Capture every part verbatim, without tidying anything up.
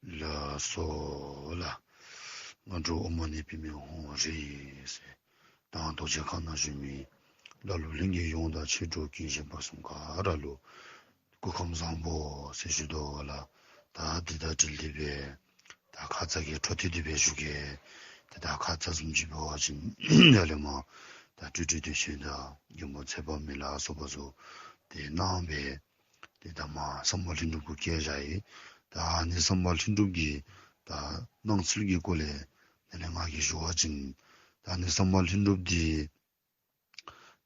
ལགས་སོ་ལགས། སྔ་དྲོ་ཨོཾ་མ་ཎི་པདྨེ་ཧཱུྃ་ཧྲཱིཿཟེར། དང་རྡོ་རྗེ་ཁང་ནང་བཞུགས་མི་ཀླ་ཀློ་ལྷན་རྒྱས་ཡོངས་དང་མཆེད་གྲོགས་ཀུན་གཞན་པ་གསུམ་ག་ར་ལུ་སྐུ་ཁམས་བཟང་པོ་ཟེར་ཞུ་དོ་ལགས། ད་འདི་དང་འབྲེལ་ཏེ་སྦེ་ད་ཁ་ཙ་གི་འཕྲོ་མཐུད་དེ་སྦེ་ཞུ་གེ། ཏེ་ད་ཁ་ཙ་བཟུམ་ཅིག་འབད་བ་ཅིན་ཡར་ལས་མར་ད་སྤྲོས་བྲལ་དུས་ཆེན་དང་མགོན་པོ་ཚེ་དཔག་མེད་ལ་སོགས་པ་ཚུ་ཏེ་གནང་སྦེ་ཏེ་ད་མར་ཟམ་པ་ལྷུན་གྲུབ་གུ་བསྐྱལ་བཞག་ཡི། ད་ཨ་ནི་ཟམ་པ་ལྷུན་གྲུབ་ཀྱི་ད་གནང་ཚུལ་གྱི་སྐོར་ལས་དེ་ལས་ང་གིས་ཞུ་བ་ཅིན་ད་ཨ་ནི་ཟམ་པ་ལྷུན་གྲུབ་འདི་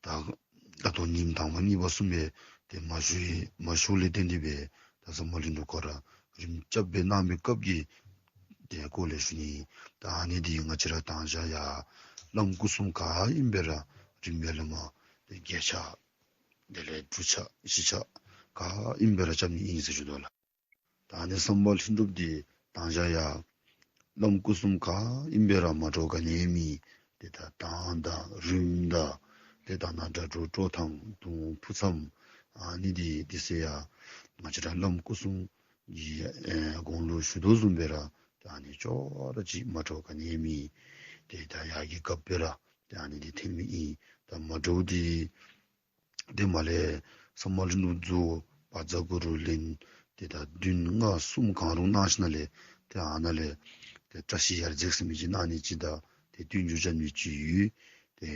ད་ད་ལྟོ་ཉིནམ་དང་པ་གཉིས་པ་གསུམ་པའི་ཏེ་མ་ཞུ་མ་ཞུ་ལས་བརྟེན་ཏེ་སྦེ་ད་ཟམ་པ་ལྷུན་གྲུབ་ཁོ་ར་རིམ་རྐྱབ་སྦེ་གནང་བའི་སྐབས་ཀྱི་ཏེ་སྐོར་ལས་ཞུ་ནི། ད་ཨ་ནི་འདི་ང་བཅས་ར་དང་ཞག་ཡར་བླམ་སྐུ་གསུམ་ག་ཨིན་པའི་ར་རིམ་ཡར་ལས་མར་ཏེ་བརྒྱད་ཆ་དེ་ལས་དྲུག་ཆ་བཞི་ཆ་ག་ཨིན་པའི་ར་རྐྱབ་ནི་ཨིན་ཟེར་ཞུ་དོ་ལགས། ད་ཨ་ནི་ཟམ་པ་ལྷུན་གྲུབ་འདི་དང་ཞག་ཡར་བླམ་སྐུ་གསུམ་ག་ཨིན་པའི་ར་མ་འདྲཝ་ག་ནི་མེད། ཏེ་ད་གདངས་དང་རིམ་དང་ཏེ་ད་ནཱ་སྒྲ་སྒྲོགས་དཀྲོལ་ཐངས་དུང་ཕུ་མཚམས་ཨ་ནི་འདི་འདི་ཚུ་ཡང་ང་བཅས་ར་བླམ་སྐུ་གསུམ་གྱི་ཨེ་གོང་ལུ་ཞུ་དོ་བཟུམ་སྦེ་ར་ད་ཨ་ནི་ཅོག་ར་གཅིག་མ་འདྲཝ་ག་ནི་མེད། ཏེ་ད་ཡར་གྱི་སྐབས་སྦེ་ར་ཏེ་ཨ་ནི་འདི་ཐོན་མི་ཨིན། ད་མ་འདྲཝ་འདི་ཏེ་མར་ལས་ཟམ་པ་ལྷུན་གྲུབ་རྫོགས་བཛྲ་གུ་རུ་ལེན་ཏེ་ད་བདུན་ལྔ་གསུམ་གང་རུང་གནང་ཞིནམ་ལས་ཏེ་ཨ་ནཱ་ལས་ཏེ་བཀྲ་ཤིས་ཡར་འཛེགས་ཟེར་མི་ཅིག་གནང་ནི་ཅིག་དང་ཏེ་བསྟན་འགྱུར་རྐྱབ་ནི་ཅིག་ཡོད། ཏེ་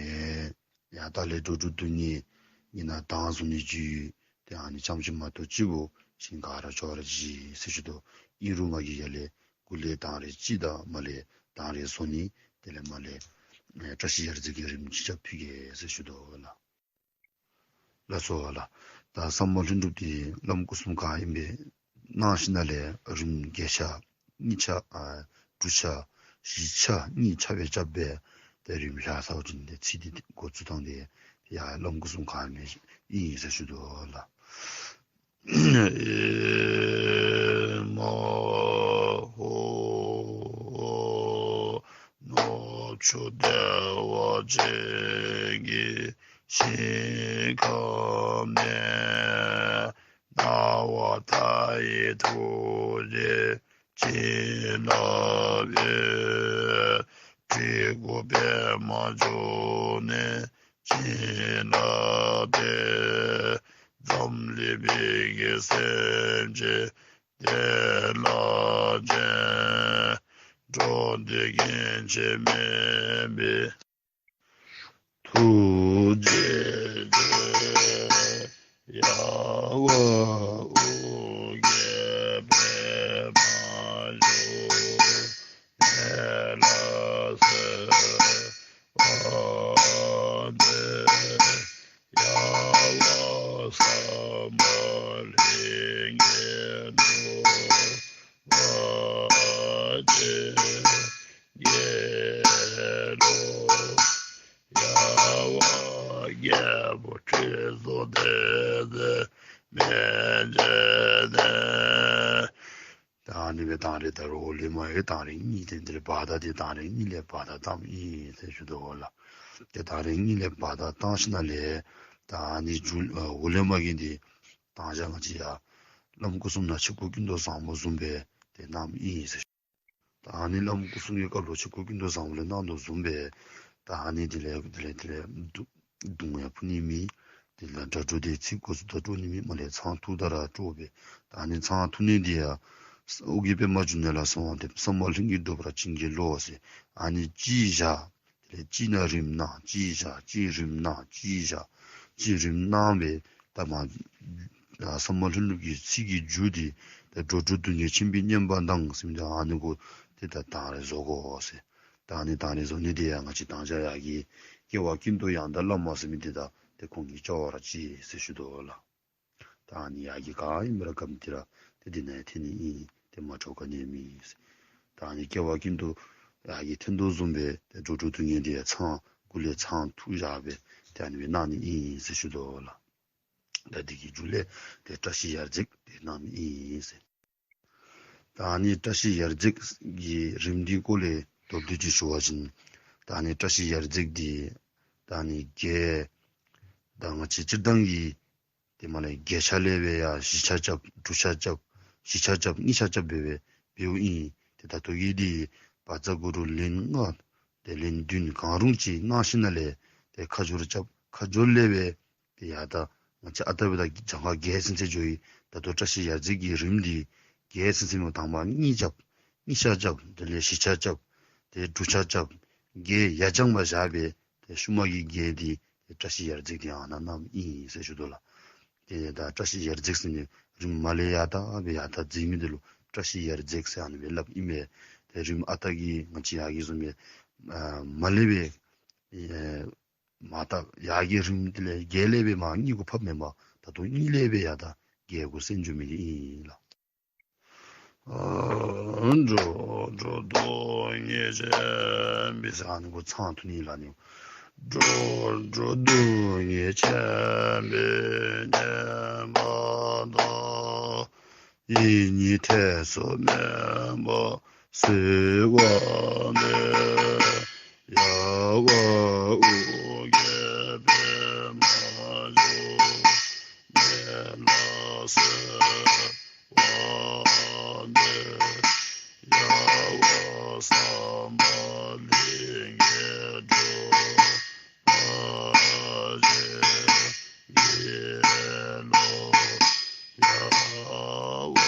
ཡང་ད་ལས་འགྲོ་དྲུག་སྡུག་བསྔལ་གྱི་ནང་དྭངས་བཟུང་ནི་ཅིག་ཡོད། ཏེ་ཨ་ནི་ཙམ་ཅིག་མ་གཏོགས་གཅིག་པོ་གཞན་ག་ར་ཅོག་ར་གཅིག་ཟེར་ཞུ་དོ། ཨིན་རུང་ང་གིས་ཡར་ལས་འགོ་ལས་གདངས་རིང་ཅིག་དང་མར་ལས་གདངས་རིང་བཟོ་ནི་དེ་ལས་མར་ལས་ཨེ་བཀྲ་ཤིས་ཡར་འཛེགས་ཀྱི་རིམ་ཅིག་ཕུལ་གེ་ཟེར་ཞུ་དོ་ལགས། ལགས་སོ་ལགས། ད་ཟམ་པ་ལྷུན་གྲུབ་འདི་བླམ་སྐུ་གསུམ་ག་ཨིན་པའི་གནང་ཞིནམ་ལས་རིམ་བརྒྱད་ཆ་གཉིས་ཆ་ཨ་དྲུག་ཆ་བཞི་ཆ་གཉིས་ཆ་སྦེ་རྐྱབ་སྦེ་ཏེ་རིམ་བཞག་ཚརཝ་ཅིག་ཏེ་ཚིག་འདི་འགོ་བཙུགས་ཐངས་འདི་ཡར་བླམ་སྐུ་གསུམ་ག་ཨིན་པའི་ཨིན་ཟེར་ཞུ་དོ་ལགས། ཨེ་མ་ཧོ། ནུབ་ཕྱོགས་བདེ་བ་ཅན་གྱི་ཞིང་ཁམས་ནས། སྣང་བ་མཐའ་ཡས་ཐུགས་རྗེ་བྱིན་རླབས་ཡོད། སྤྲུལ་སྐུ་པདྨ་འབྱུང་གནས་བྱིན་རླབས་ཏེ། འཛམ་གླིང་པའི་གི་སེམས་ཅན་བདེ་བླག་ཅན། འགྲོ་འདི་རྒྱུན་ཆད་མེད་པའི་ཐུགས་རྗེ་ཅན། ཡ་ཝ་ཨུ་རྒྱན་པདྨ་འབྱུང་གནས་ལ་གསོལ་བ་འདེབས། ཡ་ཝ་ཟམ་པ་ལྷན་རྒྱས་ནུབ་མོ་ཅན་དགེ་སློང་། ཡ་ཝ་རྒྱལ་པོ་ཁྲི་སྲོང་ལྡེ་བཙན་མན་ཆད་ནས། ད་ཨ་ནི་སྦེ་གདངས་རིང་ད་རུང་འོག་ལས་མར་ཡང་གདངས་རིང་གཉིས་ཏེ་འདི་ལས་བར་ཐག་འདི་གདངས་རིང་གཉིས་ལས་བར་ཐག་བཏངམ་ཨིན་ཟེར་ཞུ་དོ་ལགས། ཏེ་གདངས་རིང་གཉིས་ལས་བར་ཐག་བཏང་ཞིནམ་ལས་ད་ཨ་ནི་མཇུག་ཨ་འོག་ལས་མར་གྱི་འདི་དང་ཞག་ང་བཅས་ཡར་བླམ་སྐུ་གསུམ་ནང་ཆོས་སྐུ་ཀུན་ཏུ་བཟང་པོ་བཟུམ་སྦེ་ཏེ་གནངམ་ཨིན་ཟེར། ད་ཨ་ནི་བླམ་སྐུ་གསུམ་གྱི་སྐབས་ལུ་ཆོས་སྐུ་ཀུན་ཏུ་བཟང་པོ་ལས་གནང་དོ་བཟུམ་སྦེ་ད་ཨ་ནི་དེ་ལས་དེ་ལས་དེ་ལས་དུ་དུང་ཡང་ཕུ་ནི་མེད། དེ་ལས་སྒྲ་སྒྲོགས་ཏེ་ཚིག་འགོ་བཙུགས་ད་དཀྲོག་ནི་མེད། མར་ལས་ཚང་ཐུག་ད་ར་དཀྲོག་པས། ད་ཨ་ནི་ཚང་ཐུག་ནི་འདི་ཡང་ཨོ་རྒྱན་པདྨ་འབྱུང་གནས་ལ་གསོལ་བ་འདེབས། ཟམ་པ་ལྷུན་གྱིས་སྒྲུབ་པར་བྱིན་གྱིས་རློབས་ཟེར་ཨ་ནི་གཅིག་བཞག། དེ་ལས་གཅིག་ནང་རིམ་གནང་གཅིག་བཞག་གཅིག་རིམ་གནང་གཅིག་བཞག་གཅིག་རིམ་གནང་སྦེ་ད་མར་ཨ་ཟམ་པ་ལྷུན་གྲུབ་ཀྱི་ཚིག་གི་མཇུག་འདི་ད་འགྲོ་དྲུག་སྡུག་བསྔལ་ཆེན་པོས་མཉེན་པ་དང་ཟེར་མི་འདི་ཨ་ནི་གུ་ཏེ་ད་གདངས་རིང་བཟོ་དགོ་ཟེར། ད་ཨ་ནི་གདངས་རིང་བཟོ་ནི་འདི་ཡང་ང་བཅས་དང་ཞག་ཡར་གྱི་སྐྱེ་བ་ཀུན་ཏུ་ཡང་དག་བླ་མ་ཟེར་མི་འདི་དང་ཏེ་ཁོང་གཉིས་ཅོག་ར་གཅིག་ཟེར་ཞུ་དོ་ལགས། ད་ཨ་ནི་ཡར་གྱི་ག་ཨིན་པའི་ར་སྐབས་འདི་ར་ཏེ་འདི་ནང་ཡང་ཐོན་ནི་ཨིན། ཏེ་མ་འདྲཝ་ག་ནི་མེད་ཟེར། ད་ཨ་ནི་སྐྱེ་བ་ཀུན་ཏུ་ཡར་གྱི་ཐོན་དོ་བཟུམ་སྦེ་ཏེ་འགྲོ་དྲུག་སྡུག་བསྔལ་འདི་ཡང་ཚང་འགོ་ལས་ཚང་ཐུག་བཞག་སྦེ་ཏེ་ཨ་ནི་སྦེ་གནང་ནི་ཨིན་ཟེར་ཞུ་དོ་ལགས། ད་འདི་གི་མཇུག་ལས་ཏེ་བཀྲ་ཤིས་ཡར་འཛེགས་ཏེ་གནང་ནི་ཨིན་ཟེར། ད་ཨ་ནི་བཀྲ་ཤིས་ཡར་འཛེགས་ཀྱི་རིམ་འདི་སྐོར་ལས་མདོར་བསྡུས་ཅིག་ཞུ་བ་ཅིན་ད་ཨ་ནི་བཀྲ་ཤིས་ཡར་འཛེགས་འདི་ད་ཨ་ནི་བརྒྱད་ད་ང་བཅས་སྤྱིར་བཏང་གི་ཏེ་མར་ལས་བརྒྱད་ཆ་ལས་སྦེ་ཡར་བཞི་ཆ་རྐྱབ་དྲུག་ཆ་རྐྱབ་བཞི་ཆ་རྐྱབ་གཉིས་ཆ་རྐྱབ་སྦེ་སྦེ་ འབདཝ་ཨིན། ཏེ་ད་ལྟོ་གི་འདི་བཛྲ་གུ་རུ་ལན་ལྔ་ཏེ་ལན་བདུན་གང་རུང་ཅིག་གནང་ཞིནམ་ལས་ཏེ་ཁ་སྦྱོར་རྐྱབ། ཁ་སྦྱོར་ལས་སྦེ་ཏེ་ཡར་ད་ང་བཅས་ཨ་རྟག་སྦེ་ད་གྱངས་ཁ་རྒྱས་སེང་སེང་འགྱོཝ་ཨིན། ད་ལྟོ་བཀྲ་ཤིས་ཡར་འཛེགས་ཀྱི་རིམ་འདི་རྒྱས་སེང་སེང་མས། དང་པ་གཉིས་རྐྱབ། གཉིས་ཆ་རྐྱབ། དེ་ལས་བཞི་ཆ་རྐྱབ། ཏེ་དྲུག་ཆ་རྐྱབ། བརྒྱད་ཡར་བརྐྱངས་པར་བཞག་སྦེ་ཏེ་ཤུལ་མ་གི་བརྒྱད་འདི་ཏེ་བཀྲ་ཤིས་ཡར་འཛེགས་འདི་ཨ་ནཱ་གནངམ་ཨིན་ཟེར་ཞུ་དོ་ལགས། ཏེ་ད་བཀྲ་ཤིས་ཡར་འཛེགས་ཟེར་ནི་རིམ་མར་ལས་ཡར་ད་སྦེ་ཡར་ད་འཛེགས་མི་འདི་ལུ་བཀྲ་ཤིས་ཡར་འཛེགས་ཟེར་ཨ་ནི་སྦེ་སླབ་ཨིན་མས། ཏེ་རིམ་ཨ་རྟག་གི་ང་བཅས་ཡར་གྱི་བཟུམ་སྦེ་ཨ་མར་ལས་སྦེ་ཨེ་མར་ད་ཡར་གྱི་རིམ་དེ་ལས་བརྒྱད་ལས་སྦེ་མར་གཉིས་གུ་ཕབ་མེན་པར་ད་ལྟོ་གཉིས་ལས་སྦེ་ཡར་ད་བརྒྱད་གུ་སེང་འགྱོ་མི་འདི་ཨིན་ལགས། ཨ་འགྲོ་འགྲོ་སྡུག་བསྔལ་ཆེན་པོའི་ཟེར་ཨ་ནི་གུ་ཚང་འཐུ་ནི་ལགས་ནི། འགྲོ་འགྲོ་སྡུག་བསྔལ་ཆེན་པོའི་ཉེས་པ་དག། ཡིད་གཉིས་ཐེ་ཚོམ་མེད་པར་སེལ་བར་འདོད། ཡལ་བ་དབུ་སྐྱེས་པདྨ་འབྱུང་གནས་ལ་གསོལ་བ་འདེབས། ཡལ་བ་བསམ་པ་ལྷུན་གྱིས་གྲུབ་པ་ཞིག་གི་ལོ་ཡལ་བ་ཨོཾ་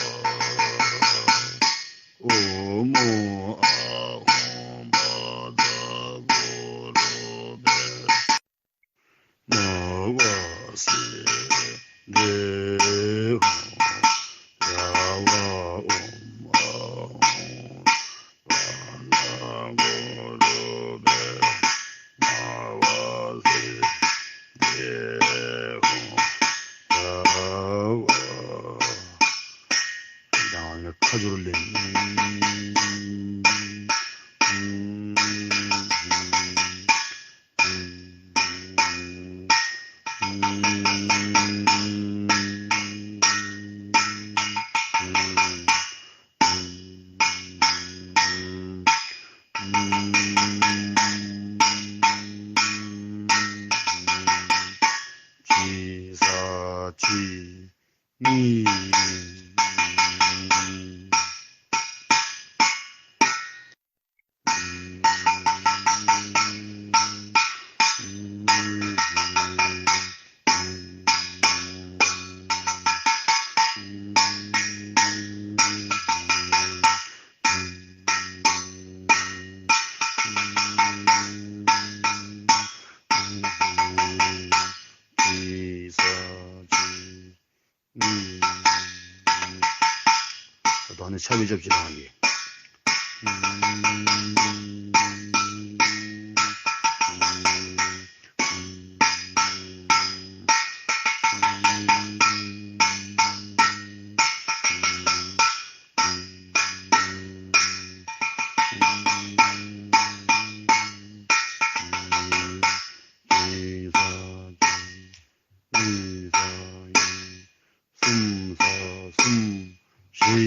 ཨཱཿཧཱུྃ་བཛྲ་གུ་རུ་པདྨ་ཝ་སིདྡྷི་ཧཱུྃ། ཡལ་བ་ཨོཾ་ཨཱཿཧཱུྃ་བཛྲ་གུ་རུ་པདྨ་ཝ་སིདྡྷི་ཧཱུྃ། ཡལ་བ། ཡང་ཁ་སྦྱོར་ལེན། གཅིག་ས་གཅིག་གཉིས། ད་ནི་ཕྱག་དཔེ་རྐྱབ་ཅིག་རང་གིས། གཉིས་ས་གཉིས། གཉིས་ས་གཉིས། གསུམ་ས་གསུམ། བཞི།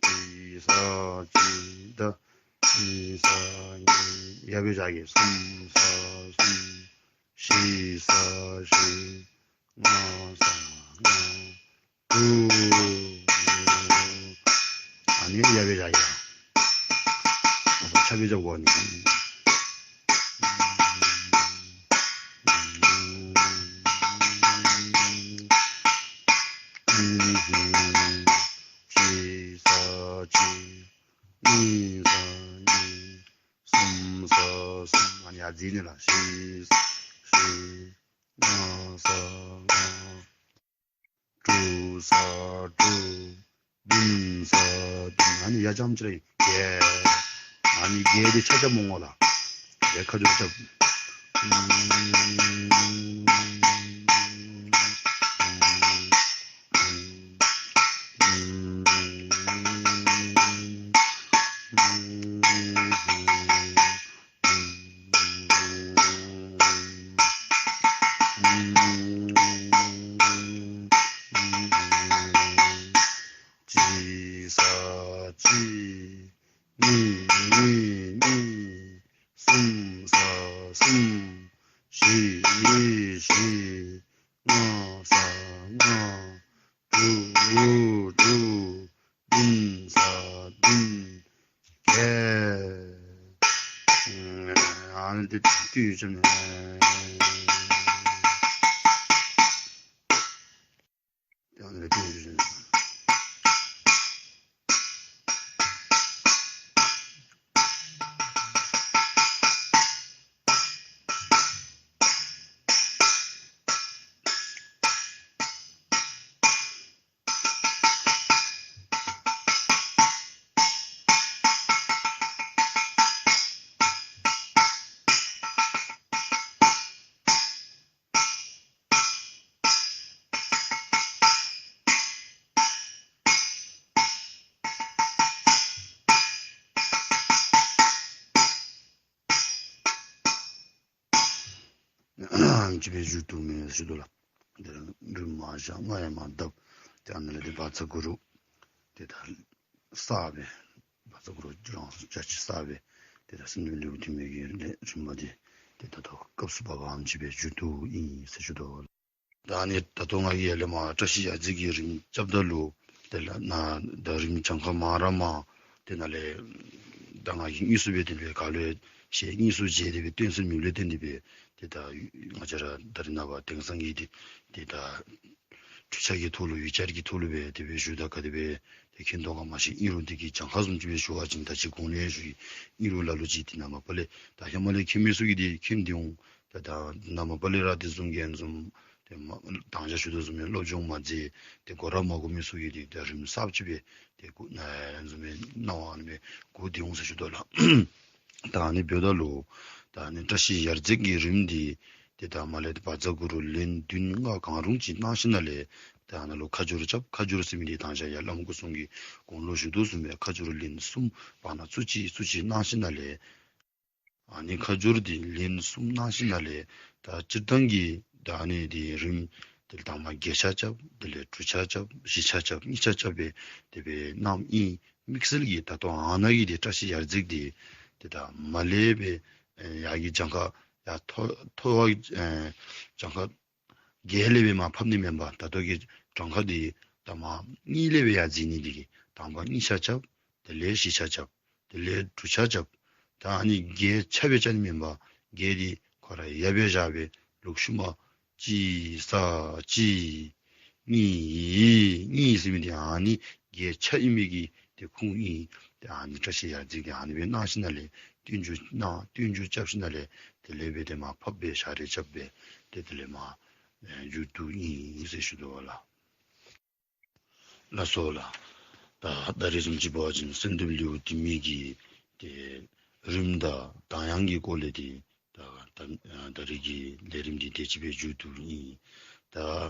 གཅིག་ས་གཅིག་ད། གཉིས་ས་གཉིས། ཡར་སྦེ་བཞག་གེ། གསུམ་ས་གསུམ། བཞི་ས་བཞི། ལྔ་ས་ལྔ། དྲུག། ཨ་ནི་ཡར་སྦེ་བཞག་གེ། ཕྱག་དཔེ་རྐྱབ་དགོ་ནི། གཅིག་ས་གཅིག། གཉིས་ས་གཉིས། གསུམ་ས་གསུམ། ཨ་ནི་ཡར་འཛེགས་ནི་ལགས། བཞི་ས་བཞི། ལྔ་ས་ལྔ། དྲུག་ས་དྲུག། བདུན་ས་བདུན། ཨ་ནི་ཡར་རྐྱངམ་ཅིག་ར་ཨིན། བརྒྱད། ཨ་ནི་བརྒྱད་འདི་ཆ་རྐྱབ་མི་འོང་ལགས། བརྒྱད་ཁ་སྦྱོར་རྐྱབ། དྲུག་དྲུག་བདུན་ས་བདུན་བརྒྱད། ཨ་ནི་འདི་བཏུལ་བཅུག་ནི། ཏེ་ཨ་ནི་འདི་བཏུལ་བཅུག་ནི། ཅིག་སྦེ་མཇུག་བསྡུ་མི་ཟེར་ཞུ་དོ་ལགས། དེ་རིམ་མ་བཞག་སྔགས་ཡང་མ་བཏབ། ཏེ་ཨ་ནཱ་ལས་ཏེ་བཛྲ་གུ་རུ་ཏེ་ད་བསགས་སྦེ། བཛྲ་གུ་རུ་རང་སོ་ཅ་ཆས་བསགས་སྦེ། ཏེ་ད་སེམས་ལུ་ལེའུ་བདུན་མའི་གི་རིམ་པ་འདི་ཏེ་ད་ལྟོ་སྐབས་སུ་བབ་པའམ་ཅིག་སྦེ་མཇུག་བསྡུ་ཨིན་ཟེར་ཞུ་དོ། ད་ཨ་ནི་ད་ལྟོ་ང་གིས་ཡར་ལས་མར་བཀྲ་ཤིས་ཡར་འཛེགས་ཀྱི་རིམ་རྐྱབ་ད་ལུ་དེ་ལས་ནཱ་ད་རིམ་གྱངས་ཁ་མང་ར་མང་། དེ་ནང་ལས་ད་ང་གིས་དངོས་སུ་སྦེ་དེ་སྦེ་ག་ལུ་ཡང་ཞལ་དངོས་སུ་མཇལ་ཏེ་སྦེ་སྟོན་ས་མེད་ལས་བརྟེན་ཏེ་སྦེ་ཏེ་ད་ང་བཅས་ར་ད་རིས་ནངས་པ་དེང་སང་གི་འདི་ཏེ་ད་འཕྲུལ་ཆས་ཀྱི་ཐོག་ལུ་ཝི་ཅེཊ་ཀྱི་ཐོག་ལུ་སྦེ་དེ་སྦེ་ཞུཝ་ད་ག་དེ་སྦེ་ཏེ་མཁྱེན་དོ་ག་མ་ཤེས། ཨིན་རུང་འདི་གི་གྱངས་ཁ་བཟུམ་ཅིག་སྦེ་ཞུ་བ་ཅིན་ད་ཅི་གོང་ལས་ཞུ་ཡི། ཨིན་རུང་ལ་ལུ་ཅིག་ཏེ་ནཱ་མ་པ་ལས་ད་ཧེ་མ་ལས་མཁྱེན་མི་ཚུ་གིས་འདི་མཁྱེན་ཏེ་འོང་། ད་ད་ནཱ་མ་པ་ལས་ར་དེ་བཟུམ་གྱི་ཨ་ནི་བཟུམ་ཏེ་མ་དང་ཞག་ཞུ་དོ་བཟུམ་སྦེ་སློབ་སྦྱོང་མ་མཛད་དེ་གོ་ར་མ་གོ་མི་ཚུ་གིས་འདི་ད་རིམ་གསརཔ་ཅིག་སྦེ་ཏེ་གོ་ནཱ་ཨ་ནི་བཟུམ་སྦེ་གནང་བ་ཨ་ནི་སྦེ་གོ་སྟེ་འོང་ཟེར་ཞུ་དོ་ལགས། ད་ཨ་ནི་འབདཝ་ད་ལུ་ད་ཨ་ནི་བཀྲ་ཤིས་ཡར་འཛེགས་ཀྱི་རིམ་འདི་ཏེ་ད་མར་ལས་ཏེ་བཛྲ་གུ་རུ་ལན་བདུན་ལྔ་གང་རུང་ཅིག་གནང་ཞིནམ་ལས་ད་ཨ་ནཱ་ལུ་ཁ་སྦྱོར་རྐྱབ། ཁ་སྦྱོར་ཟེར་མི་འདི་ད་ང་བཅས་ཡར་བླམ་སྐུ་གསུམ་གྱིས་གོང་ལུ་ཞུ་དོ་བཟུམ་སྦེ་ཁ་སྦྱོར་ལན་གསུམ་བར་ན་ཚུ་གཅིག་ཚུ་གཅིག་གནང་ཞིནམ་ལས་ཨ་ནི་ཁ་སྦྱོར་འདི་ལན་གསུམ་གནང་ཞིནམ་ལས་ད་སྤྱིར་བཏང་གི་ད་ཨ་ནི་འདི་རིམ་དེ་ལས་དང་པ་བརྒྱད་ཆ་རྐྱབ། དེ་ལས་དྲུག་ཆ་རྐྱབ། བཞི་ཆ་རྐྱབ། གཉིས་ཆ་རྐྱབ་སྦེ་དེ་སྦེ་གནངམ་ཨིན། དམིགས་བསལ་གྱིས་ད་ལྟོ་ཨ་ནཱ་གི་འདི་བཀྲ་ཤིས་ཡར་འཛེགས་འདི་ཏེ་ད་མར་ལས་སྦེ་ཨེ་ཡར་གྱི་གྱངས་ཁ་ཡར་མཐོ་མཐོ་བ་ཨེ་གྱངས་ཁ་བརྒྱད་ལས་སྦེ་མར་ཕབ་ནི་མེན་པར་ད་ལྟོ་གི་གྱངས་ཁ་འདི་ད་མར་གཉིས་ལས་སྦེ་ཡར་འཛེགས་ནི་འདི་གིས་དང་པ་གཉིས་ཆ་རྐྱབ། དེ་ལས་བཞི་ཆ་རྐྱབ། དེ་ལས་དྲུག་ཆ་རྐྱབ། ད་ཨ་ནི་བརྒྱད་ཆ་སྦེ་རྐྱབ་ནི་མེན་པར་བརྒྱད་འདི་ཁོ་ར་ཡར་སྦེ་བཞག་སྦེ་ལོག་ཤུལ་མ་གཅིག་ས་གཅིག་གཉིས་གཉིས་ཟེར་མི་འདི་ཨ་ནི་བརྒྱད་ཆ་ཨིན་མི་གི་ཏེ་ཁུངས་ཨིན། ཏེ་ཨ་ནི་བཀྲ་ཤིས་ཡར་འཛེགས་འདི་ཨ་ནི་སྦེ་གནང་ཞིནམ་ལས་བསྟན་བཅོས་གནང་། བསྟན་བཅོས་རྐྱབ་ཞིནམ་ལས་དེ་ལས་སྦེ་ཏེ་མར་ཕབ་སྦེ་ཞག་རེ་རྐྱབ་སྦེ་ཏེ་དེ་ལས་མར་ཨེ་མཇུག་བསྡུ་ཨིན་ཟེར་ཞུ་དོ་ལགས། ལགས་སོ་ལགས། ད་ད་རེས་བཟུམ་ཅིག་འབད་བ་ཅིན་གསོལ་འདེབས་ལེའུ་བདུན་མའི་གི་ཏེ་རིམ་དང་གདངས་དབྱངས་ཀྱི་སྐོར་ལས་ཏེ་ད་ད་ད་རེས་ཀྱི་ལས་རིམ་འདི་དེ་ཅིག་སྦེ་མཇུག་བསྡུཝ་ཨིན། ད་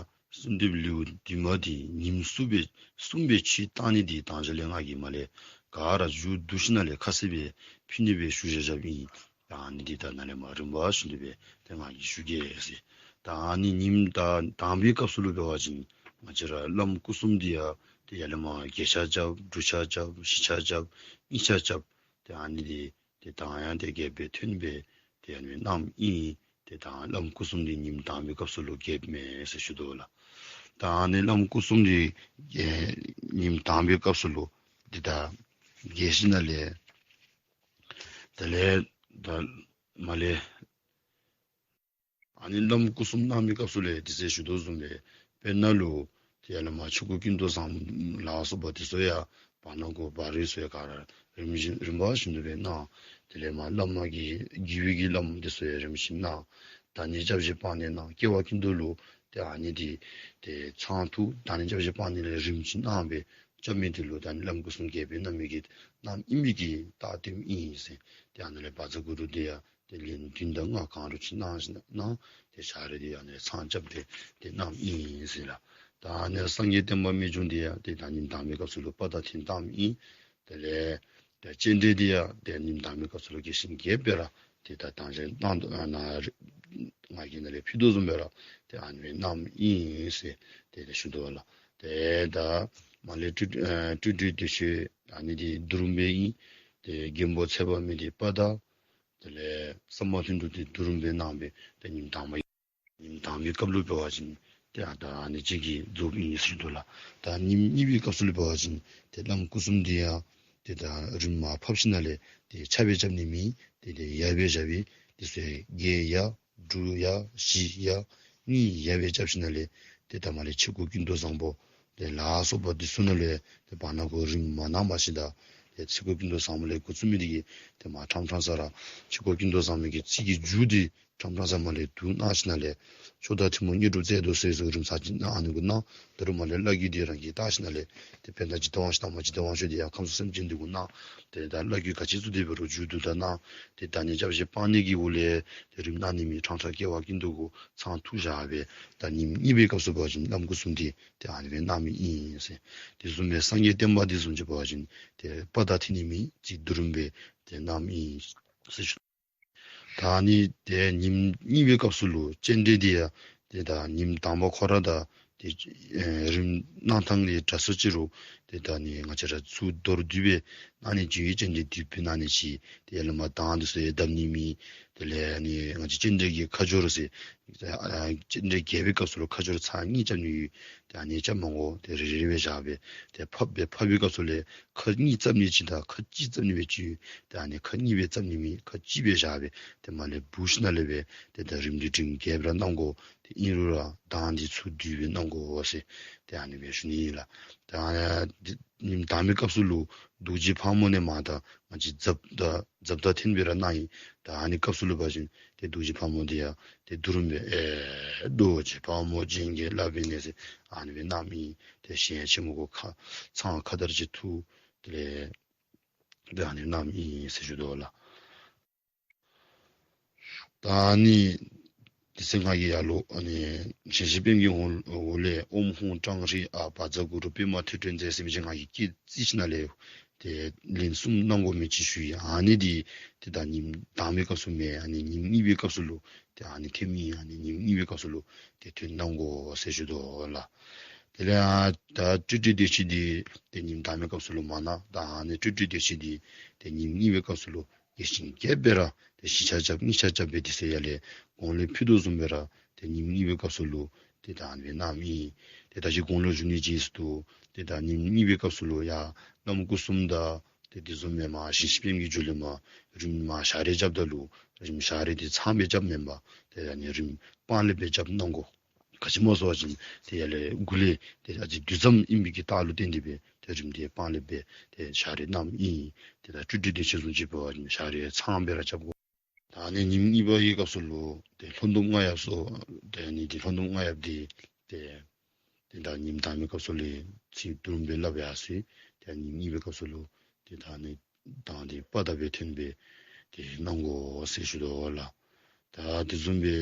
གསོལ་འདེབས་ལེའུ་བདུན་མ་འདི་ཉིནམ་གསུམ་སྦེ་གསུམ་སྦེ་ཕྱེ་བཏང་ནི་འདི་ད་ཅི་ལས་ང་གིས་མར་ལས་ག་ར་མཇུག་བསྡུ་ཞིནམ་ལས་ཁ་གསལ་སྦེ་ཕུལ་ནི་སྦེ་ཞུ་བཞག་བཞགཔ་ཨིན། ད་ཨ་ནི་འདི་ད་ནཱ་ལས་མར་རིམ་པ་བཞིན་དུ་སྦེ་ཏེ་ང་གིས་ཞུ་གེ་ཟེར། ད་ཨ་ནི་ཉིནམ་ད་དང་པའི་སྐབས་སུ་ལུ་འབད་བ་ཅིན་ང་བཅས་ར་བླམ་སྐུ་གསུམ་འདི་ཡང་ཏེ་ཡར་ལས་མར་བརྒྱད་ཆ་རྐྱབ། དྲུག་ཆ་རྐྱབ། བཞི་ཆ་རྐྱབ། གཉིས་ཆ་རྐྱབ། ཏེ་ཨ་ནི་འདི་ཏེ་གདངས་དབྱངས་དེ་གིས་སྦེ་ཐོན་སྦེ་ཏེ་ཨ་ནི་གནངམ་ཨིན། ཏེ་ད་བླམ་སྐུ་གསུམ་འདི་ཉིནམ་དང་པའི་སྐབས་སུ་ལུ་རྐྱབ་མས་ཟེར་ཞུ་དོ་ལགས། ད་ཨ་ནི་བླམ་སྐུ་གསུམ་འདི་ཨེ་ཉིནམ་དང་པའི་སྐབས་སུ་ལུ་ཏེ་ད་རྐྱབ་ཞིནམ་ལས་དེ་ལས་ད་མར་ལས་ཨ་ནི་བླམ་སྐུ་གསུམ་གནང་མི་སྐབས་སུ་ལས་དེ་ཚེ་ཞུ་དོ་བཟུམ་སྦེ་དཔེར་ན་ལུ་ཏེ་ཡར་ལས་མར་ཆོས་སྐུ་ཀུན་ཏུ་བཟང་ལ་སོགས་པ་དེ་ཚུ་ཡང་བར་ན་གུ་བར་རེ་ཚུ་ཡང་ག་ར་རིམ་བཞིན་རིམ་པ་བཞིན་དུ་སྦེ་གནང་། དེ་ལས་མར་བླ་མ་གི་དགེ་བའི་གི་ལམ་དེ་ཚུ་ཡང་རིམ་བཞིན་གནང་། བདག་ཉིད་སྐྱབས་གཞན་སྤངས་ནས་གནང་། སྐྱེ་བ་ཀུན་ཏུ་ལུ་ཏེ་ཨ་ནི་འདི་ཏེ་ཚང་ཐུགས་བདག་ཉིད་སྐྱབས་གཞན་སྤངས་ནས་ལས་རིམ་བཞིན་གནང་སྦེ་རྐྱབ་མི་འདི་ལུ་ད་ཨ་ནི་བླམ་སྐུ་གསུམ་རྐྱབ་སྦེ་གནང་མི་གི་གནངམ་ཨིན་མི་གི་རྟགས་སྟོནམ་ཨིན་ཟེར། ཏེ་ཨ་ནི་ལས་བཛྲ་གུ་རུ་འདི་ཡང་ཏེ་ལན་བདུན་དང་ལྔ་གང་རུང་ཅིག་གནང་ཞིནམ་ལས་ཏེ་ཞག་རེ་འདི་ཨ་ནི་ཚང་རྐྱབ་སྟེ་ཏེ་གནངམ་ཨིན་ཟེར་ལགས། ད་ཨ་ནི་སངས་རྒྱས་བསྟན་པ་རྨད་བྱུང་འདི་ཡང་ཏེ་ད་ཉིནམ་དང་པའི་སྐབས་སུ་ལུ་དཔའ་རྟགས་ཐེངས་གཏངམ་ཨིན། དེ་ལས་ཏེ་སྤྱན་འདྲེན་འདི་ཡང་ཏེ་ཉིནམ་དང་པའི་སྐབས་སུ་ལུ་རྐྱབ་ཞིནམ་ལས་སྦེ་ར་ཏེ་ད་དང་ཞག་གནང་དོ་ཨ་ནཱ་རེ་ང་གིས་ནཱ་ལས་ཕུལ་དོ་བཟུམ་སྦེ་ར་ཏེ་ཨ་ནི་སྦེ་གནངམ་ཨིན་ཟེར་ཏེ་ཏེ་ཞུ་དོ་ལགས། ཏེ་ད་མར་ལས་སྤྲོས་ཨེ་སྤྲོས་བྲལ་བདེ་མཆོག་ཨ་ནི་འདི་འདུལ་བ་ཨིན། ཏེ་མགོན་པོ་ཚེ་དཔག་མེད་འདི་དཔའ་རྟགས། དེ་ལས་ཟབ་མོ་ལྷུན་གྲུབ་འདི་འདུལ་བ་གནང་སྦེ་ཏེ་ཉིནམ་དང་པ་ཉིནམ་དང་པའི་སྐབས་ལུ་འབད་བ་ཅིན་ ཏེ་ད་ཨ་ནི་ཅིག་གིས་རྫོགསཔ་ཨིན་ཟེར་ཞུ་དོ་ལགས། ད་ཉིནམ་གཉིས་པའི་སྐབས་སུ་ལུ་འབད་བ་ཅིན་ཏེ་བླམ་སྐུ་གསུམ་འདི་ཡང་ཏེ་ད་རིམ་མར་ཕབ་ཞིནམ་ལས་ཏེ་ཆ་སྦེ་རྐྱབ་ནི་མེད། ཏེ་ཏེ་ཡར་སྦེ་བཞག་སྦེ་ཏེ་ཚུར་བརྒྱད་ཡར་དྲུག་ཡར་བཞི་ཡར་གཉིས་ཡར་སྦེ་རྐྱབ་ཞིནམ་ལས་ཏེ་ད་མར་ལས་ཆོས་སྐོར་ཀུན་ཏུ་བཟང་པོ་ཏེ་ལ་སོགས་པ་འདི་ཚུ་ནང་ལས་ཏེ་བར་ན་གུ་རིམ་མ་གནང་མ་ཤེས་ད་ཏེ་ཆོས་སྐོར་ཀུན་ཏུ་བཟང་པོ་ལས་འགོ་བཙུགས་མི་འདི་གིས་ཏེ་མར་ཕྲང་ཕྲང་ས་ར་ཆོས་སྐོར་ཀུན་ཏུ་བཟང་པོའི་གི་ཚིག་གི་མཇུག་འདི་ཕྲང་ཕྲང་ས་མར་ལས་བསྡུ་གནང་ཞིནམ་ལས་མཆོག་དང་ཐུན་མོང་དངོས་གྲུབ་བསྩལ་དོ་ཟེར་ཟེར་རིམ་ཚར་གཅིག་གནང་ཨ་ནི་གུ་གནང་། ད་རུང་མར་ལས་བླ་བརྒྱུད་འདི་རང་གིས་བལྟ་ཞིནམ་ལས་ཏེ་ཕན་བཏགས་ཇི་ལྟ་དབང་ཕྱུག་དང་མ་ཇི་ལྟ་དབང་ཕྱུག་འདི་ཡང་ཁམས་གསུམ་སེམས་ཅན་འདི་གུ་གནང་། ཏེ་ད་བླ་བརྒྱུད་ག་ཅི་ཚུ་འདི་འབད་རུང་མཇུག་བསྡུ་ད་གནང་། ཏེ་བདག་ཉིད་སྐྱབས་ཞིག་སྤང་ནི་གི་སྒོ་ལས་ཏེ་རིམ་གནང་ནི་མེད། ཕྲང་ཕྲང་སྐྱེ་བ་ཀུན་ཏུ་འགོད་ཚང་ཐུགས་བཞག་སྦེ་ད་ཉིནམ་གཉིས་པའི་སྐབས་སུ་འབད་བ་ཅིན་བླམ་སྐུ་གསུམ་འདི་ཏེ་ཨ་ནི་སྦེ་གནང་མི་ཨིན་ཟེར། དེ་བཟུམ་སྦེ་སངས་རྒྱས་བསྟན་པ་འདི་བཟུམ་ཅིག་འབད་བ་ཅིན་ཏེ་དཔའ་དང་མཐུན་ནི་མེད། ཅིག་སྡུག་རུམ་སྦེ་ཏེ་གནངམ་ཨིན་ཟེར་ཞུ། ད་ཨ་ནི་ཏེ་ཉིནམ་གཉིས་པའི་སྐབས་སུ་ལུ་སྤྱན་འདྲེན་འདི་ཡང་ཏེ་ད་ཉིནམ་དང་པ་ཁོ་ར་དང་ཏེ་ཨེ་རིམ་གནང་ཐངས་ལས་འདྲ་སུ་ཅིག་རུང་ཏེ་ད་ཨ་ནི་ང་བཅས་ར་ཚུར་མདོར་བསྡུས་སྦེ་གནང་ནི་ཅིག་ཡོད། སྤྱན་འདྲེན་བསྡུས་སྦེ་གནང་ནི་ཅིག། ཏེ་ཡར་ལས་མར་གདངས་འདི་ཚུ་ཡང་བརྡབ་ནི་མེད། དེ་ལས་ཨ་ནི་ང་བཅས་སྤྱན་འདྲེན་གྱི་ཁ་སྦྱོར་ཟེར་ཨ་སྤྱན་འདྲེན་རྒྱས་པའི་སྐབས་སུ་ལུ་ཁ་སྦྱོར་ཚར་གཉིས་རྐྱབ་ནི་ཡོད། ཏེ་ཨ་ནི་རྐྱབ་མ་དགོ། ཏེ་རེ་རེ་སྦེ་བཞག་སྦེ་ཏེ་ཕབ་སྦེ་ཕབ་པའི་སྐབས་སུ་ལས་ཁ་གཉིས་བརྩམ་ནི་ཅིག་དང་ཁ་གཅིག་བརྩམ་ནི་སྦེ་ཅིག་ཡོད། ཏེ་ཨ་ནི་ཁ་གཉིས་སྦེ་བརྩམ་ནི་མེད། ཁ་གཅིག་སྦེ་བཞག་སྦེ་ཏེ་མར་ལས་འབུ་ཞིནམ་ལས་སྦེ་ཏེ་ད་རིམ་འདི་རིམ་རྒྱས་སྦེ་ར་གནང་དགོ། ཏེ་ཨིན་རུང་ར་གདངས་འདི་ཚུར་བསྡུས་སྦེ་གནང་དགོ་ཟེར་ཏེ་ཨ་ནི་སྦེ་ཞུ་ནི་ཨིན་ལགས། ཏེ་ཨ་ནི་ཉིནམ་དང་པའི་སྐབས་སུ་ལུ་རྡོ་རྗེ་ཕག་མོ་ནས་མར་ད་ང་བཅས་ཛབ་དང་ཛབ་དང་འཐེན་སྦེ་ར་གནང་ཡི། ད་ཨ་ནི་སྐབས་སུ་ལུ་འབད་བ་ཅིན་ཏེ་རྡོ་རྗེ་ཕག་མོ་འདི་ཡང་ཏེ་སྡུག་རུམ་སྦེ་ཨེ་རྡོ་རྗེ་ཕག་མོ་བྱིན་གྱིས་བརླབས་པའི་གནས་ཟེར་ཨ་ནི་སྦེ་གནང་མི་ཏེ་ཞལ་ཆེམས་གུ་ཁ་ཚང་ཁ་དར་ཅིག་འཐུ། དེ་ལས་ཏེ་ཨ་ནི་གནང་མི་ཨིན་ཟེར་ཞུ་དོ་ལགས། ད་ཨ་ནི་དེ་ཚེ་ང་གིས་ཡར་ལུ་ཨ་ནི་ཞིང་གཤེགས་པདྨ་གི་འོག་འོག་ལས་ཨོཾ་ཧཱུྃ་ཀྲང་ཧྲཱིཿ་ཨ་བཛྲ་གུ་རུ་པདྨ་ཐོད་ཕྲེང་རྩལ་ཟེར་མི་ཅིག་ང་གིས་སྐད་རྩིས་ཞིནམ་ལས་ཏེ་ལན་གསུམ་གནང་དགོ་མི་ཅིག་ཞུ་ཡི། ཨ་ནི་འདི་ཏེ་ད་ཉིནམ་དང་པའི་སྐབས་སུ་མེན། ཨ་ནི་ཉིནམ་གཉིས་པའི་སྐབས་སུ་ལུ་ཏེ་ཨ་ནི་ཐོནམ་ཨིན། ཨ་ནི་ཉིནམ་གཉིས་པའི་སྐབས་སུ་ལུ་ཏེ་ཐོན་གནང་དགོ་ཟེར་ཞུ་དོ་ལགས། དེ་ལས་ཨ་ད་སྤྲོས་བྲལ་བདེ་ཆེན་འདི་ཏེ་ཉིནམ་དང་པའི་སྐབས་སུ་ལུ་མ་གནང་། ད་ཨ་ནི་སྤྲོས་བྲལ་བདེ་ཆེན་འདི་ཏེ་ཉིནམ་གཉིས་པའི་སྐབས་སུ་ལུ་རྒྱས་ཤིང་རྒྱས་སྦེ་ར་ཏེ་བཞི་ཆ་རྐྱབ་གཉིས་ཆ་རྐྱབ་སྦེ་དེ་ཚེ་ཡར་ལས་གོང་ལས་ཕུལ་དོ་བཟུམ་སྦེ་ར་ཏེ་ཉིནམ་གཉིས་པའི་སྐབས་སུ་ལུ་ཏེ་ད་ཨ་ནི་སྦེ་གནངམ་ཨིན། ཏེ་ད་ཅི་གོང་ལུ་ཞུ་ནི་ཅིག་ཨིན་ཏེ་ད་ཉིནམ་གཉིས་པའི་སྐབས་སུ་ལུ་ཡང་བླམ་སྐུ་གསུམ་དང་ཏེ་དེ་བཟུམ་སྦེ་མར་ཞིང་གཤེགས་པདྨ་གི་མཇུག་ལས་མར་རིམ་མར་ཞག་རལ་རྐྱབ་ད་ལུ་རིམ་ཞག་རལ་འདི་ཚངམ་སྦེ་རྐྱབ་མེན་པར་ཏེ་ཨ་ནི་རིམ་སྤང་ལེབ་སྦེ་རྐྱབ་གནང་དགོ། ག་ཅི་སྨོ་ཟེར་བ་ཅིན་ཏེ་ཡར་ལས་འགོ་ལས་ཏེ་ཨ་ཙི་དུས་མཚམས་ཨིན་པའི་གི་རྟགས་ལུ་བརྟེན་ཏེ་སྦེ་ཏེ་རིམ་འདི་སྤང་ལེབ་སྦེ་ཏེ་ཞག་རལ་གནངམ་ཨིན། ཏེ་ད་སྤྲོས་བྲལ་བདེ་ཆེན་བཟུམ་ཅིག་འབད་བ་ཅིན་ཞག་རལ་ཚངམ་སྦེ་ར་རྐྱབ་དགོ། ད་ཨ་ནི་ཉིནམ་གཉིས་པའི་སྐབས་སུ་ལུ་ཏེ་ལྷོ་ཟླུམ་རྔ་ཡབ་སོགས་ཏེ་ཨ་ནི་འདི་ལྷོ་ཟླུམ་རྔ་ཡབ་འདི་ཏེ་ཏེ་ད་ཉིནམ་དང་པའི་སྐབས་སུ་ལུ་ཚིག་སྡུག་རུམ་སྦེ་སླབ་ཡར་སོ་ཡི། ཏེ་ཉིནམ་གཉིས་པའི་སྐབས་སུ་ལུ་ཏེ་ད་ཨ་ནི་གདངས་འདི་དཔའ་དར་སྦེ་འཐེན་སྦེ་ཏེ་གནང་དགོ་ཟེར་ཞུ་དོ་ལགས། ད་དེ་བཟུམ་སྦེ་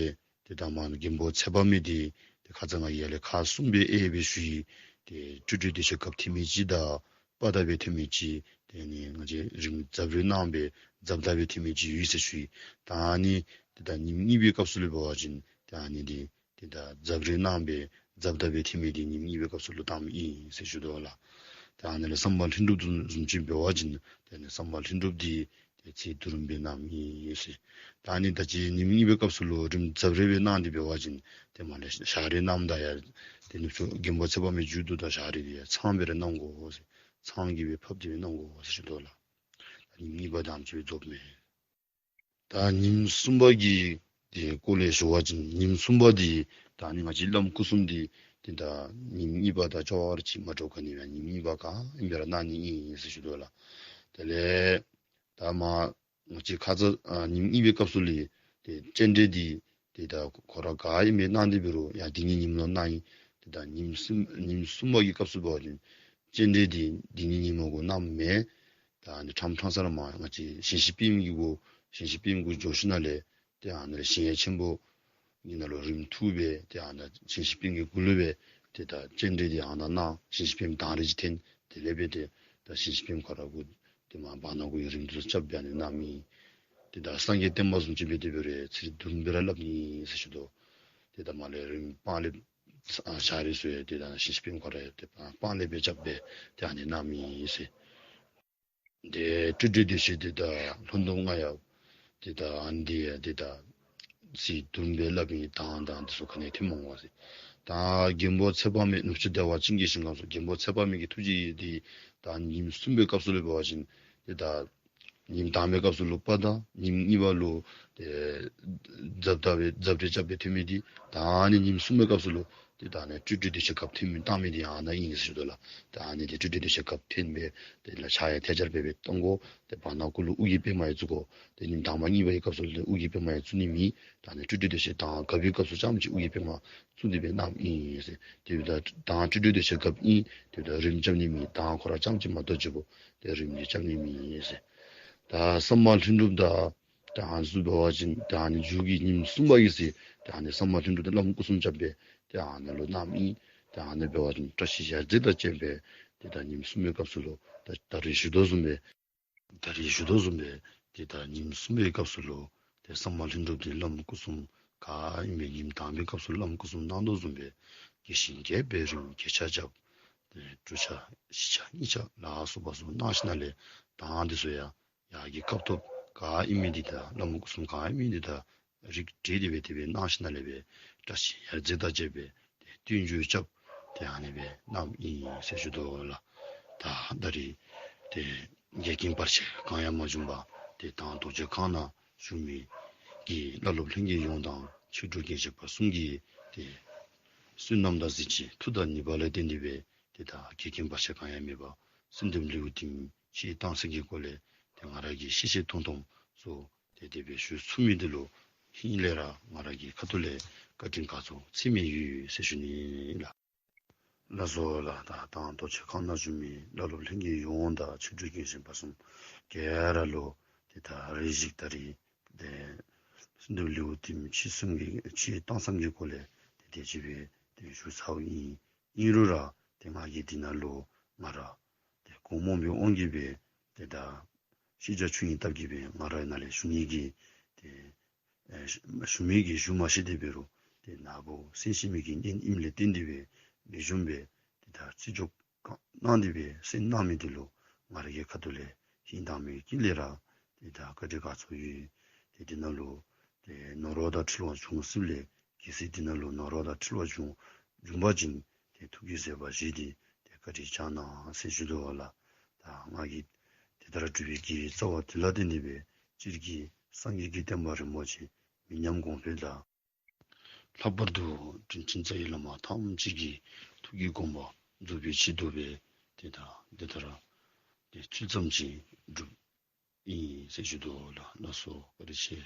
ཏེ་ད་མར་མགོན་པོ་ཚེ་དཔག་མེད་འདི་ཏེ་ཁ་ཙ་ང་གིས་ཡར་ལས་ཁ་གསུམ་སྦེ་དབྱེ་སྦེ་ཞུ་ཡི། ཏེ་སྤྲོས་བྲལ་བདེ་ཆེན་སྐབས་ཐོན་མི་ཅིག་དང་དཔའ་དར་སྦེ་ཐོན་མི་ཅིག། ཏེ་ཨ་ནི་ང་བཅས་རིམ་ཛབ་རལ་གནང་སྦེ་ཛབ་དར་སྦེ་ཐོན་མི་ཅིག་ཡོད་ཟེར་ཞུ་ཡི། ད་ཨ་ནི་ཏེ་ད་ཉིནམ་གཉིས་པའི་སྐབས་སུ་ལུ་འབད་བ་ཅིན་ཏེ་ཨ་ནི་འདི་ཏེ་ད་ཛབ་རལ་གནང་སྦེ་ཛབ་དར་སྦེ་ཐོན་མི་འདི་ཉིནམ་གཉིས་པའི་སྐབས་སུ་ལུ་བཏངམ་ཨིན་ཟེར་ཞུ་དོ་ལགས། ད་ཨ་ནི་ལས་བསམ་པ་ལྷུན་གྲུབ་བཟུམ་བཟུམ་ཅིག་འབད་བ་ཅིན་ཏེ་ཨ་ནི་བསམ་པ་ལྷུན་གྲུབ་འདི་ཏེ་ཚིག་སྡུག་རུམ་སྦེ་གནངམ་ཨིན་ཟེར། ད་ཨ་ནི་ད་ཅི་ཉིནམ་གཉིས་པའི་སྐབས་སུ་ལུ་རིམ་ཛབ་རལ་སྦེ་གནང་སྟེ་འབད་བ་ཅིན་ཏེ་མར་ལས་ཞག་རལ་གནངམ་ད་ཡང་ཏེ་ནུབ་ཕྱོགས་མགོན་པོ་ཚེ་དཔག་མེད་མཇུག་བསྡུ་ད་ཞག་རལ་འདི་ཡང་ཚངམ་སྦེ་ར་གནང་དགོ་ཟེར། ཚངམ་གྱིས་སྦེ་ཕབ་སྟེ་སྦེ་གནང་དགོ་ཟེར་ཞུ་དོ་ལགས། ད་ཉིནམ་གཉིས་པ་དེམ་ཅིག་སྦེ་རྫོགསཔ་མས། ད་ཉིནམ་གསུམ་པ་གི་ཏེ་སྐོར་ལས་ཞུ་བ་ཅིན་ཉིནམ་གསུམ་པ་འདི་ད་ཨ་ནི་ང་བཅས་བླམ་སྐུ་གསུམ་འདི་ཏེ་ད་ཉིནམ་གཉིས་པ་དང་ཅོག་ར་གཅིག་མ་འདྲཝ་ག་ནི་ཡང་ཉིནམ་གཉིས་པ་ག་ཨིན་པ་ར་གནང་ནི་ཨིན་ཟེར་ཞུ་དོ་ལགས། དེ་ལས་ད་མར་ང་བཅས་ཁ་ཙ་ཨ་ཉིནམ་གཉིས་པའི་སྐབས་སུ་ལས་ཏེ་སྤྱན་འདྲེན་འདི་ཏེ་ད་ཁོ་ར་ག་ཨིན་པ་གནང་སྟེ་འབད་རུང་ཡང་འདི་ཉིནམ་ཉིནམ་ལུ་གནང་ཡི། ཏེ་ད་ཉིནམ་གསུམ་ཉིནམ་གསུམ་པ་གི་སྐབས་སུ་འབད་བ་ཅིན་སྤྱན་འདྲེན་འདི་འདི་ཉིནམ་ཉིནམ་ལུ་གནངམ་མེན། ད་ཨ་ནི་ཕྲང་ཕྲང་ས་ར་མར་ང་བཅས་ཞིང་གཤེགས་པདྨ་གི་གུ་ཞིང་གཤེགས་པདྨ་གུ་འགྱོ་ཞིནམ་ལས་ཏེ་ཨ་ནི་ཞིང་ཡང་ཆེན་པོ་གི་ནང་ལུ་རིམ་ཐུག་སྦེ་ཏེ་ཨ་ནི་ཞིང་གཤེགས་པདྨ་གི་གུ་ལུ་སྦེ་ཏེ་ད་སྤྱན་འདྲེན་འདི་ཨ་ནཱ་གནང་། ཞིང་གཤེགས་པདྨ་གདངས་རལ་ཅིག་འཐེན། དེ་ལས་སྦེ་ཏེ་ད་ཞིང་གཤེགས་པདྨ་ཁོ་ར་གུ་ཏེ་མར་བར་ན་གུ་ཡང་རིམ་འདི་ཚུ་རྐྱབ་སྦེ་ཨ་ནི་གནངམ་ཨིན། ཏེ་ད་སངས་རྒྱས་བསྟན་པ་བཟུམ་ཅིག་འབད་དེ་འབད་རུང་ཚིག་སྡུག་རུམ་སྦེ་ར་སླབ་ནི་ཨིན་ཟེར་ཞུ་དོ། ཏེ་ད་མར་ལས་རིམ་སྤང་ལེབ་ཨ་ཞག་རལ་ཚུ་ཡང་ཏེ་ད་ཞིང་གཤེགས་པདྨ་ཁོ་ར་ཡང་ཏེ་སྤང་ལེབ་སྦེ་རྐྱབ་སྦེ་ཏེ་ཨ་ནི་གནངམ་ཨིན་ཟེར། ཏེ་སྤྲོས་བྲལ་བདེ་ཆེན་འདི་དང་ལྷོ་ཟླུམ་རྔ་ཡབ་འདི་དང་ཨ་ནི་འདི་ཡང་འདི་དང་ཚིག་སྡུག་རུམ་སྦེ་སླབ་ཨིན། གདངས་དང་འདི་ཚུ་ག་ནི་ཐོན་མ་དགོ་ཟེར། ད་མགོན་པོ་ཚེ་དཔག་མེད་ནུབ་ཕྱོགས་བདེ་བ་ཅན་གྱི་ཞིང་ཁམས་སུ། མགོན་པོ་ཚེ་དཔག་མེད་ཀྱི་ཐུགས་རྗེ་འདི་ད་ཉིནམ་གསུམ་པའི་སྐབས་སུ་ལུ་འབད་བ་ཅིན་ཏེ་ད་ཉིནམ་དང་པའི་སྐབས་སུ་ལུ་དཔའ་དང་། ཉིནམ་གཉིས་པ་ལུ་ཏེ་འཛབ་བྲེལ་འཛབ་བྲེལ་རྐྱབ་སྦེ་ཐོན་མི་འདི། ད་ཨ་ནི་ཉིནམ་གསུམ་པའི་སྐབས་སུ་ལུ་ཏེ་ད་ཨ་ནི་སྤྲོས་བྲལ་གདུལ་བྱའི་སྐབས་ཐོན་མི་བཏང་མི་འདི་ཨ་ནཱ་ཨིན་ཟེར་ཞུ་དོ་ལགས། ད་ཨ་ནི་འདི་སྤྲོས་བྲལ་གདུལ་བྱའི་སྐབས་ཐོན་སྦེ་ཏེ་ལགས་ཕྱག་ཡང་ཐལ་སྦྱར་འབད་སྦེ་གཏང་དགོ། ཏེ་བར་ན་གུ་ལུ་དབུ་གི་པདྨ་ཡང་བཙུགས་དགོ། ཏེ་ཉིནམ་དང་པ་གཉིས་པའི་སྐབས་སུ་ལུ་དབུ་གི་པདྨ་ཡང་བཙུགས་ནི་མེད། ད་ཨ་ནི་སྤྲོས་བྲལ་གདུལ་བྱའི་དང་གབ་པའི་སྐབས་སུ་རྐྱངམ་ཅིག་དབུ་གི་པདྨ་བཙུགས་ཏེ་སྦེ་གནངམ་ཨིན་ཟེར། ཏེ་ད་དང་སྤྲོས་བྲལ་གདུལ་བྱའི་སྐབས་ཨིན། ཏེ་ད་རིམ་རྐྱབ་ནི་མེད། དང་ཁོ་ར་རྐྱངམ་ཅིག་མ་གཏོགས་ཅིག་པོ་ཏེ་རིམ་གྱིས་རྐྱབ་ནི་མེད་ཟེར། ད་ས་མ་ལྷུན་གྲུབ་དང་ད་ཨ་ནི་ཚུ་འབད་བ་ཅིན་ད་ཨ་ནི་མཇུག་གི་ཉིནམ་གསུམ་པ་གི་ཚེ་ད་ཨ་ནི་ས་མ་ལྷུན་གྲུབ་དང་བླམ་སྐུ་གསུམ་རྐྱབ་སྦེ་ད་ཨ་ནི་ལུ་གནངམ་ཨིན། ད་ཨ་ནི་འབད་བ་ཅིན་བཀྲ་ཤིས་ཡར་འཛེགས་དང་བཅས་པའི་ཏེ་ད་ཉིནམ་གསུམ་པའི་སྐབས་སུ་ལུ་ད་ད་རེས་ཞུ་དོ་བཟུམ་སྦེ་ད་རེས་ཞུ་དོ་བཟུམ་སྦེ་ཏེ་ད་ཉིནམ་གསུམ་པའི་སྐབས་སུ་ལུ་ཏེ་ས་མ་ལྷུན་གྲུབ་འདི་བླམ་སྐུ་གསུམ་ག་ཨིན་མི་ཉིནམ་དང་པའི་སྐབས་སུ་བླམ་སྐུ་གསུམ་གནང་དོ་བཟུམ་སྦེ་དགེ་ཞིང་རྒྱས་པའི་རིམ་བརྒྱད་ཆ་རྐྱབ། ཏེ་དྲུག་ཆ་བཞི་ཆ་གཉིས་ཆ་ལ་སོགས་པ་ཚུ་གནང་ཞིནམ་ལས་ད་ཨ་ནི་འདི་ཚུ་ཡང་ཡར་གྱི་སྐབས་ཐོབ་ག་ཨིན་མི་འདི་དང་བླམ་སྐུ་གསུམ་ག་ཨིན་མི་འདི་དང་རིགས་བསྒྲེས་ཏེ་སྦེ་དེ་སྦེ་གནང་ཞིནམ་ལས་སྦེ་བཀྲ་ཤིས་ཡར་འཛེགས་དང་བཅས་པའི་ཏེ་བསྟུན་མཇུག་རྐྱབ་སྟེ་ཨ་ནི་སྦེ་གནངམ་ཨིན་ཟེར་ཞུ་དོ་ལགས། ད་ད་རེས་ཏེ་འགལ་རྐྱེན་བར་ཆད་གང་ཡང་མ་བྱུང་བར་ཏེ་ད་རྡོ་རྗེ་ཁང་ནང་བཞུགས་མི་གི་བླ་སློབ་ལྷན་རྒྱས་ཡོངས་དང་ཆོས་གྲོགས་རྒན་གཞོན་བར་གསུམ་གྱིས་ཏེ་བསོད་ནམས་དང་གཟི་བརྗིད་མཐུ་དང་ནུས་པ་ལ་བརྟེན་ཏེ་སྦེ་ཏེ་ད་འགལ་རྐྱེན་བར་ཆད་གང་ཡང་མེད་པར་གསོལ་འདེབས་ལེའུ་བདུན་ཕྱིར་བཏང་ཚར་གྱི་སྐོར་ལས་ཏེ་ང་ར་གིས་ཤེས་ཤེས་མཐོང་མཐོང་ཚུ་ཏེ་དེ་སྦེ་ཞུ་ཚུགས་མི་འདི་ལུ་ཧིང་ལས་ར་ང་ར་གི་ཁ་ཐུག་ལས་བཀའ་དྲིན་དགའ་ཚོར་ཚད་མེད་ཡོད་ཟེར་ཞུ་ནི་ལགས། ལགས་སོ་ལགས། ད་ད་རྡོ་རྗེ་ཁང་ནང་བཞུགས་མི་བླ་སློབ་ལྷན་རྒྱས་ཡོངས་དང་ཆོས་གྲོགས་རྒན་གཞོན་བར་གསུམ་ག་ར་ལུ་ཏེ་ད་རེ་ཞིག་ད་རེས་ཏེ་གསོལ་འདེབས་ལེའུ་བདུན་ཕྱིར་གསུང་གི་ཕྱིར་བཏང་ཚར་གྱི་སྐོར་ལས་ཏེ་དེ་ཅིག་སྦེ་ཏེ་ཞུ་ཚརཝ་ཨིན། ཨིན་རུང་ར་ཏེ་ང་གིས་འདི་ནང་ལུ་ང་ར་ཏེ་དགོངས་མོ་སྦེ་དབང་གིས་སྦེ་ཏེ་ད་ཤེས་བྱ་ཆུང་ཡིན་སྟབས་ཀྱིས་སྦེ་ང་ར་ནཱ་ལས་ཞུ་ནི་གི་ཏེ་ཨེ་ཞུ་མི་གིས་ཞུ་མ་ཤེས་ཏེ་འབད་རུང་ཏེ་ནཱ་བུ་གསན་ཤེས་མི་གིས་ཉན་ཨིནམ་ལས་བརྟེན་ཏེ་སྦེ་ལེགས་ཤོམ་སྦེ་ཏེ་ད་རྩིས་འཇོག་གནང་སྟེ་སྦེ་གསན་གནང་མི་འདི་ལུ་ང་ར་གི་ཁ་ཐུག་ལས་ཧིང་དྭངས་མའི་དཀྱིལ་ལས་ར་ཏེ་ད་བཀའ་དྲིན་དགའ་ཚོར་ཡོད། ཏེ་འདི་ནང་ལུ་ཏེ་ནོར་བ་དང་འཁྲུལ་བ་བྱུང་སྲིདཔ་ལས་གལ་སྲིད་འདི་ནང་ལུ་ནོར་བ་དང་འཁྲུལ་བ་བྱུང་བྱུང་པ་ཅིན་ཏེ་ཐུགས་ཀྱིས་བཟོད་པ་བཞེས་ཏེ་ཏེ་བཀའ་དྲིན་བསྐྱང་གནང་ཟེར་ཞུ་དོ་ལགས། ད་ང་གིས་དེ་ལྟར་སྒྲུབ་པའི་དགེ་བའི་རྩ་བ་དེ་ལ་བརྟེན་ཏེ་སྦེ་སྤྱིར་གྱིས་སངས་རྒྱས་ཀྱི་བསྟན་པ་རིན་པོ་ཆེ་མི་ཉམས་གོང་འཕེལ་དང་། ལྷག་པར་དུ་དྲིན་ཅན་རྩ་བའི་བླ་མ་ཐམས་ཅད་ཀྱི་ཐུགས་ཀྱི་དགོངས་པ་རྫོགས་པའི་ཆེད་དུ་སྦེ་ཏེ་ད་འདི་ལྟར་ཏེ་ཚུལ་ཙམ་ཅིག་སྒྲུབ་ཨིན་ཟེར་ཞུ་དོ་ལགས། ལགས་སོ། བཀའ་དྲིན་ཆེ།